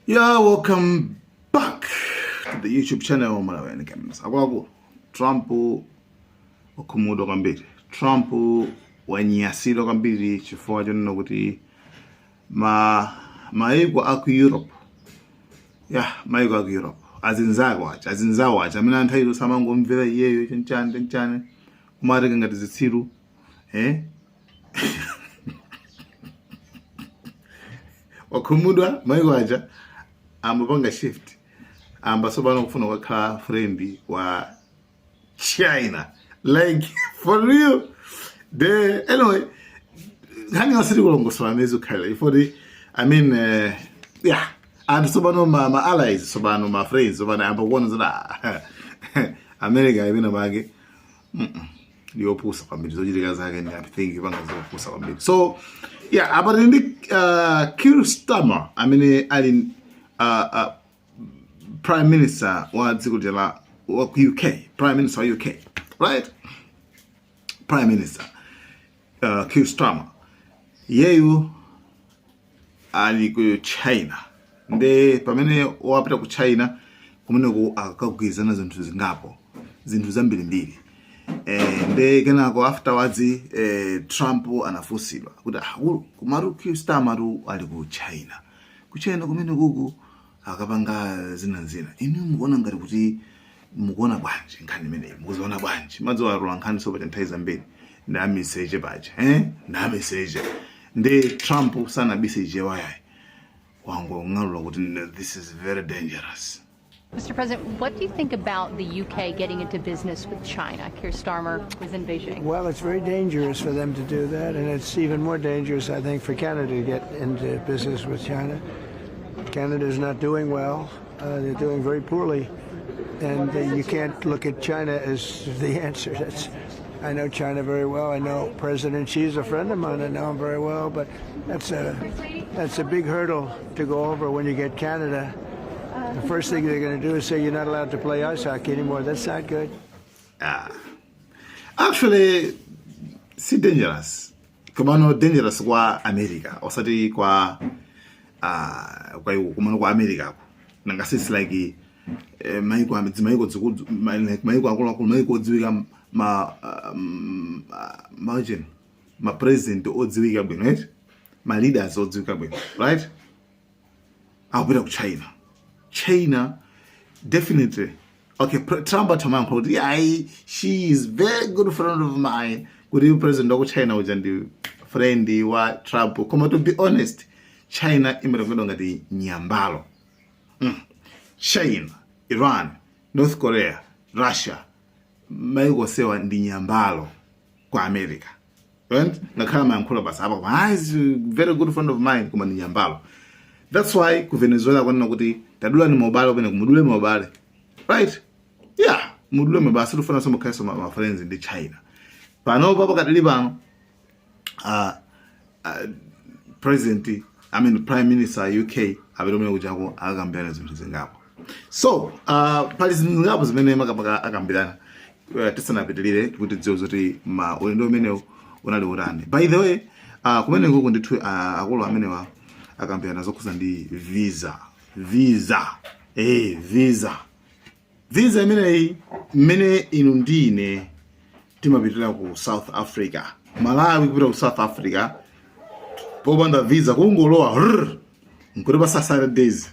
Yeah, welcome back to the YouTube channel Malawian Cameras. Akuluakulu, Trump wakhumudwa kwambiri. Trump wanyasidwa kwambiri chifukwa chonena kuti maiko aku Europe, yeah, maiko aku Europe azinzako aja, azinzawo aja amene anthu ailo samangomvera iyeyo chanchani chanchani, kumatenga ngati zitsiru, eh? Wakhumudwa. Maiko aja amapanga shift, ayamba tsopano kufuna kukhala friend wa China, like for real. The anyway, nkhani yonse tikulongosola amene zikukhalira ifoti, I mean, yeah, anthu tsopano ma allies tsopano, ma friends tsopano ayamba kuona zoti, ah, America imene pake ndiyopusa kwambiri, zochitika zake ndi, I think, ipanga zopusa kwambiri. So yeah, apa tili ndi Keir Starmer amene ali prime minister wa dziko la wa ku UK, prime minister wa UK, right? Prime Minister Keir Starmer yeyu ali ku China. Nde pamene wapita ku China kumeneko akakagwirizana zinthu zingapo, zinthu zambirimbiri. Nde kenako afterwards, Trump anafunsidwa kuti, akulu, komatu Keir Starmer tu ali ku China, ku China kumene kuku akapanga zina zina, inu mukuona ngati kuti mukuona bwanji nkhani imeneyi, mukuziona bwanji? Madziwa atola nkhani sopacha nthawi zambiri ndi amiseche paja, eh? Ndi amiseche. Ndi Trump sanabise Chichewa yayi, wangong'alula kuti this is very dangerous. Mr. President, what do you think about the UK getting into business with China? Keir Starmer was in Beijing. Well, it's very dangerous for them to do that, and it's even more dangerous, I think, for Canada to get into business with China. Canada is not doing well. They're doing very poorly, and you can't look at China as the answer. I know China very well. I know President Xi is a friend of mine. I know him very well, but that's a big hurdle to go over when you get Canada. The first thing they're going to do is say you're not allowed to play ice hockey anymore. That's not good. Actually si dangerous, komano dangerous kwa America, osati kwa iwo, komano kwa America ko. Nanga it's like maiko maiko like maiko akuluakulu, maiko odziwika, ma ma president odziwika bwino, right? Ma leaders odziwika bwino, right? Akupita ku China. China definitely, okay, Trump atamayankhula kuti ayi, she is very good friend of mine, kuti president wa ku China uja ndi friend wa Trump. Koma to be honest, China imatengedwa ngati nyambalo. China, Iran, North Korea, Russia, maiko onsewa ndi nyambalo kwa America, right? Ngakhala mayankhula basi apa koma, ah, is a very good friend of mine, koma ndi nyambalo. That's why ku Venezuela kwanena kuti tadulani maubale kumene, kumudule maubale, right? Yeah, mudule maubale, sitifuna somukhalenso ma friends ndi China panopa. Pakadali pano, president, I mean prime minister UK apita kumene kuchako akakambirana zinthu zingapo. So pali zinthu zingapo zimene makamaka akambirana. Tisanapitilire kuti dziwe zoti ma ulendo umenewu unali utani, by the way, kumene kuku ndithu, akulu amenewa akambirana zokhuza ndi visa, visa, visa imeneyi mmene inu ndine timapitira ku South Africa, Malawi kupita ku South Africa popanda visa, kungolowa rrr, nkuti pa 30 days,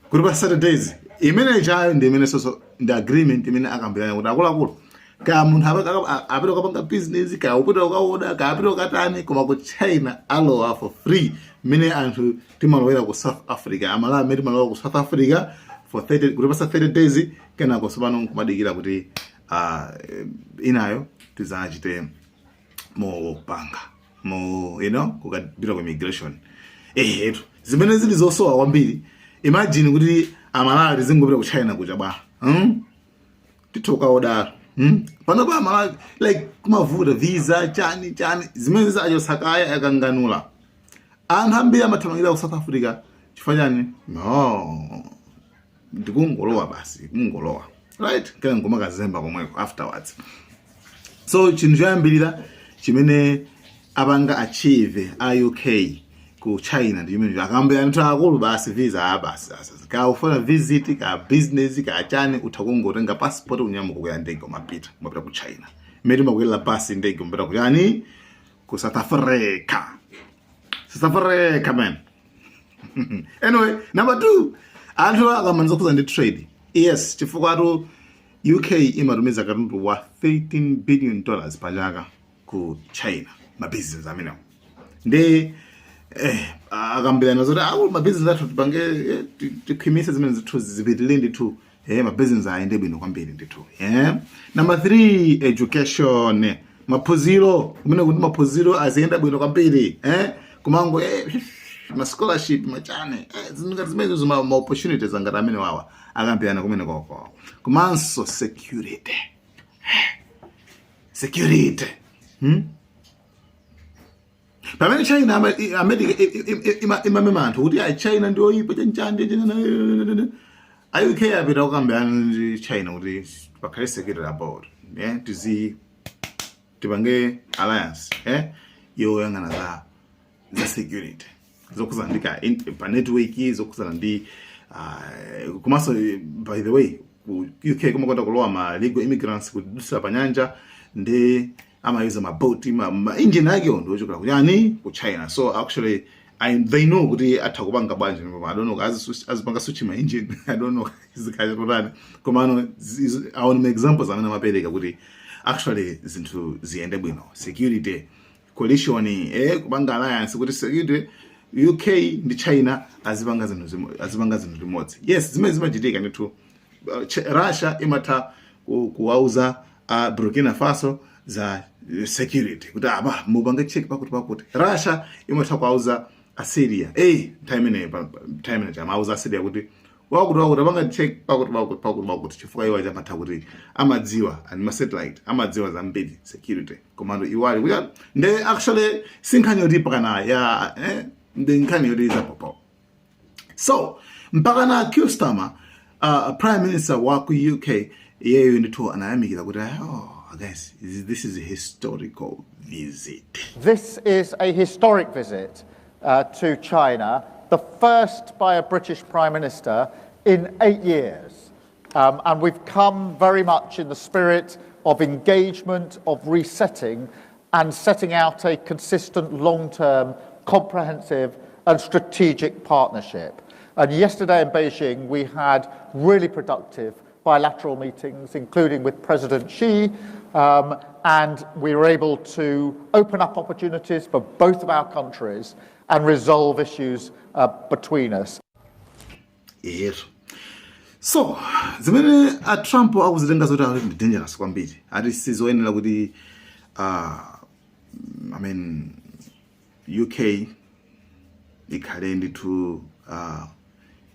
Kuti pa 30 days imene chayo ndi imene soso ndi agreement imene akambirana kuti akuluakulu, kaya munthu apita kukapanga business, kaya upita kukaoda, kaya apita kukatani, koma ku China alowa for free, mmene anthu timalowera ku South Africa, Amalawi amene timalowa ku South Africa for 30, kuti pasa 30 days, kenako tsopano nkumadikira kuti inayo tizachite mopanga mo kukapita ku immigration. Ehetu, zimene zili zosowa kwambiri. Imagine kuti Amalawi tizingopita ku China kuja bwa, Tithoka odala, Pano pa Amalawi like kumavuta visa, chani chani, zimene zachosakaya akanganula. Anthu ambiri amathamangira ku South Africa chifukwa chani? No, ndikungolowa basi, kungolowa, right? Kena nkumakazemba komweko afterwards. So chinthu choyambirira chimene apanga achieve a UK Ku China ndi chimene akambirana anthu akulu basi, visa ah basi basi. Ka ufuna visit, ka business, ka chani, utha kungotenga passport, unyamuka, kukwera ndege, umapita ku China. Mmene timakwera basi, ndege, umapita ku chani, ku South Africa. South Africa, man. Anyway, number two, anthu akamanza kuza ndi trade, yes, chifukwa atu UK imatumiza katundu wa $13 billion pachaka ku China, mabusiness amenewo. Ndi akambirana zoti aku mabusiness athu tipange tikhwimise zimene zithu zipitirire ndithu, mabusiness ayende bwino kwambiri ndithu. Number three, education, maphunziro kumene kuti maphunziro aziyenda bwino kwambiri, kumango ma scholarship machane, zinthu ngati zimenezo, ma opportunities angati amene wawa akambirana kumene koko. Komanso security, security, Pamene China America imamema anthu kuti ayi, China ndi oyipa, chanchanje, a UK apita kukambirana ndi China kuti pakhale security about, yeah? Tizi tipange alliance, yoyang'ana za security, zokhuzana ndi pa network, zokhuzana ndi komanso, by the way, ku UK kumakonda kulowa ma legal immigrants kudutsa pa nyanja, ndi amayuza maboti, ma engine akewo ndi ochokera kuyani, ku China. So actually they know kuti atha kupanga bwanji, I don't know, azipanga switch ma engine, I don't know zikhaye kutani, komano awo ma examples amene amapereka kuti actually zinthu ziyende bwino, security coalition, kupanga alliance kuti security, UK ndi China azipanga zinthu limodzi. Yes, zimene zimachitika ndithu. Russia imatha kuwauza Burkina Faso za security kuti apa mupange check pakuti pakuti. Russia imatha kuwauza Assyria, nthawi imeneyo nthawi imeneyo amauza Assyria kuti wakuti wakuti apanga check pakuti pakuti pakuti pakuti, chifukwa iwo amatha kuti amadziwa and ma satellite amadziwa zambiri security. Komando iwali kuti nde actually si nkhani yoti pakana ya ndi nkhani yoti zapopo. So mpaka na Keir Starmer, prime minister wa ku UK, iyeyo ndithu anayamikira kuti, "Oh guys, this is a historical visit." This is a historic visit to China, the first by a British Prime Minister in 8 years. And we've come very much in the spirit of engagement, of resetting, and setting out a consistent, long term, comprehensive, and strategic partnership. And yesterday in Beijing, we had really productive bilateral meetings, including with President Xi, and we were able to open up opportunities for both of our countries and resolve issues between us. Yetu, so zimene a Trump akuzitenga zoti akuti ndi dangerous kwambiri, ati sizoyenera kuti I mean, UK ikhale ndithu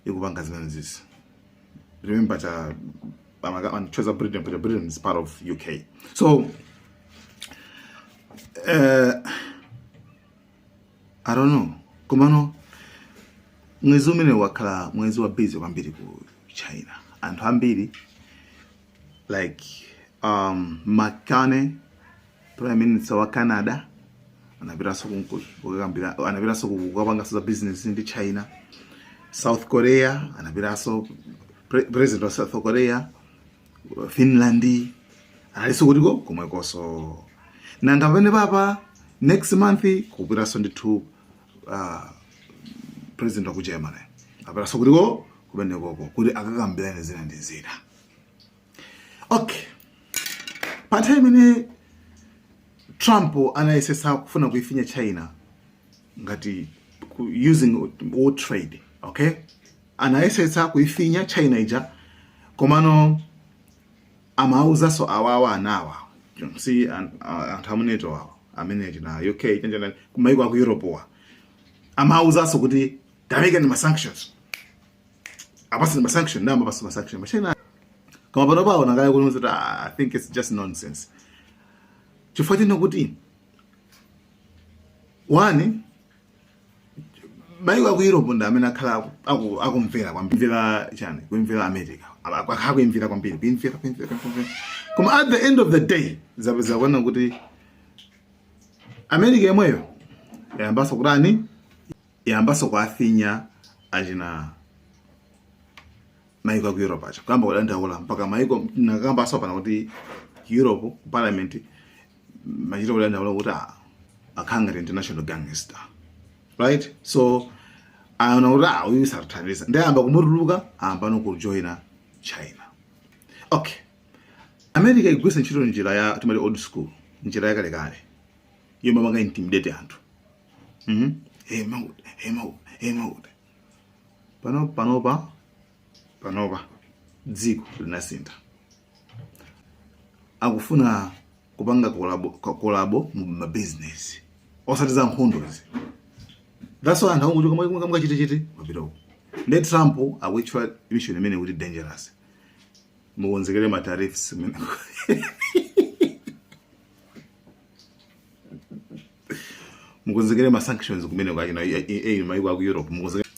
ikupanga zimene zizi. Remember cha amachoza Britain, but Britain is part of UK. So I don't know, komano mwezi umene wakhala mwezi wa busy kwambiri ku China. Anthu ambiri like McCartney, prime minister wa Canada, anapitanso kukakambira, anapitanso kukapanganso za business ndi China. South Korea anapitanso, president wa South Korea. Finland analinso kutiko komwekonso. Nanga pamene papa next month kupitanso ndithu president wa ku Germany, apitanso kutiko kumenekoko kuti akakambirane zina ndi zina. Okay, pa nthawi imene Trump anayesesa kufuna kuifinya China ngati using war trade, okay, anayesetsa kuifinya China ija, komano amauzanso awawa anawa si anthu amuneto awa amene tina UK chanjana kumaiko aku Europe wa, amauzanso kuti tamika ni ma sanctions, apasi ni ma sanction, ndamba apasi ma sanction ma China. Koma pano paona kale kuti, ah, I think it's just nonsense, chifukwa chino kuti one, maiko aku Europe ndi amene akhala akumvera kwambiri, kumvera chani, kumvera America, akhala kuimvera kwambiri, kuimvera, kuimvera, kuimvera. Koma at the end of the day zapeza kuona kuti America yemweyo yayambanso kutani. Yambaso kuafinya achina maiko aku Europe acha kuyamba kudandaula, mpaka maiko nakambaso pana kuti Europe ku parliament machita kudandaula kuti akhala ngati international gangster, right? So aona kuti uyu sathandiza, ndi ayamba kumutuluka, ayamba nokujoina China. Okay, America igwisa ntchito njira ya timati old school, njira yakalekale yomwe amanga intimidate anthu. Hey makuti, hey makuti, hey makuti. Pano panopa dziko linasintha, akufuna kupanga collabo mu mabusiness, osati za nkhondozi. That's why anthu akungochoka mukachitechete mapita uko. Ndi Trump akuitchula mission imene kuti dangerous. Mukonzekere ma tariffs imene, mukonzekere ma sanctions kumene kwa ino maiko aku Europe mukonzekere.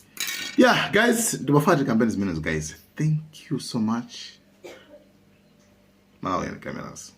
Yeah guys, ndimafuna tikambeni zimenezo guys. Thank you so much. Malawi Cameras.